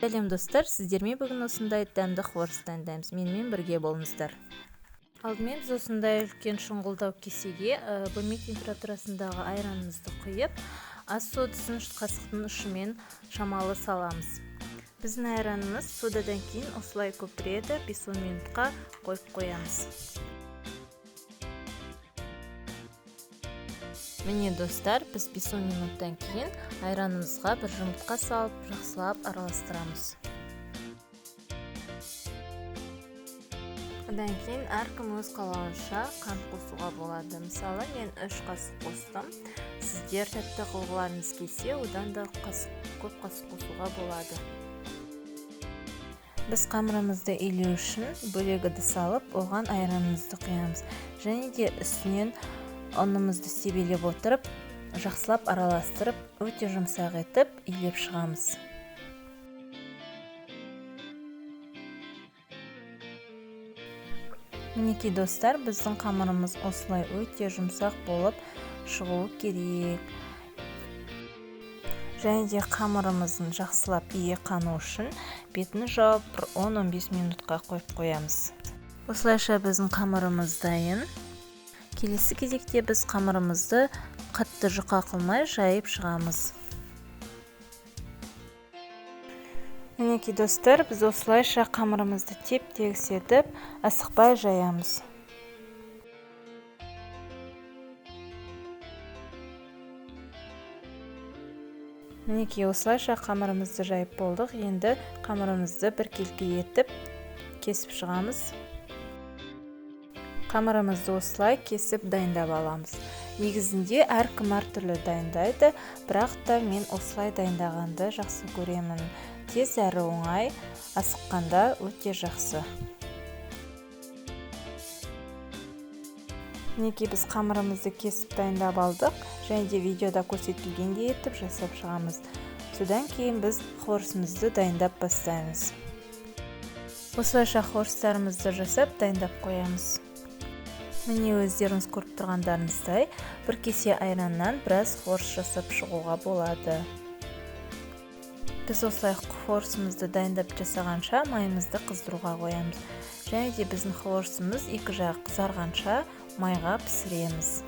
Сәлем достар, сіздермен бүгін осындай дәмді хворост дайындаймыз. Менімен бірге болыңыздар. Алдымен біз осындай үлкен шұңғылдау кесеге бөлме температурасындағы айранымызды құйып, ас содасын қасықтың ұшымен шамалы саламыз. Біздің айранымыз содадан кейін осылай көпіреді, 5-10 минутқа қойып қоямыз. Міне достар, біз 5-10 минуттан кейін айранымызға бір жұмыртқа салып, жақсылап араластырамыз. Одан кейін әркім өз қалауынша қант қосуға болады. Мысалы, мен 3 қасық қостым. Сіздер тәтті қылғыларыңыз келсе, одан да көп қасық қосуға болады. Біз қамырымызды илеу үшін бөлек ыдыс алып, оған айранымызды құямыз. Және де үстінен ұнымызды себелеп отырып, жақсылап араластырып, өте жұмсақ етіп илеп шығамыз. Мінекей достар, біздің қамырымыз осылай өте жұмсақ болып шығуы керек. Және де қамырымыздың жақсылап ие қану үшін бетін жауып бір 10-15 минутқа қойып қоямыз. Осылайша біздің қамырымыз дайын. Келесі кезекте біз қамырымызды қатты жұқа қылмай жайып шығамыз. Мінекей достар, біз осылайша қамырымызды теп-тегіс етіп, асықпай жаямыз. Мінекей осылайша қамырымызды жайып болдық. Енді қамырымызды біркелкі етіп кесіп шығамыз. Қамырымызды осылай кесіп дайындап аламыз. Негізінде әркім әртүрлі дайындайды, бірақ та мен осылай дайындағанды жақсы көремін. Тез әрі оңай, асыққанда өте жақсы. Мінекей біз қамырымызды кесіп дайындап алдық, және де видеода көрсетілгендей етіп жасап шығамыз. Содан кейін біз хворостымызды дайындап бастаймыз. Осылайша хворостарымызды жасап дайындап қоямыз. Міне өздеріңіз көріп тұрғандарыңыздай, бір кесе айраннан біраз хворост жасап шығуға болады. Біз осылай хворостымызды дайындап жасағанша майымызды қыздыруға қоямыз. Және де біздің хворостымыз екі жағы қызарғанша майға пісіреміз.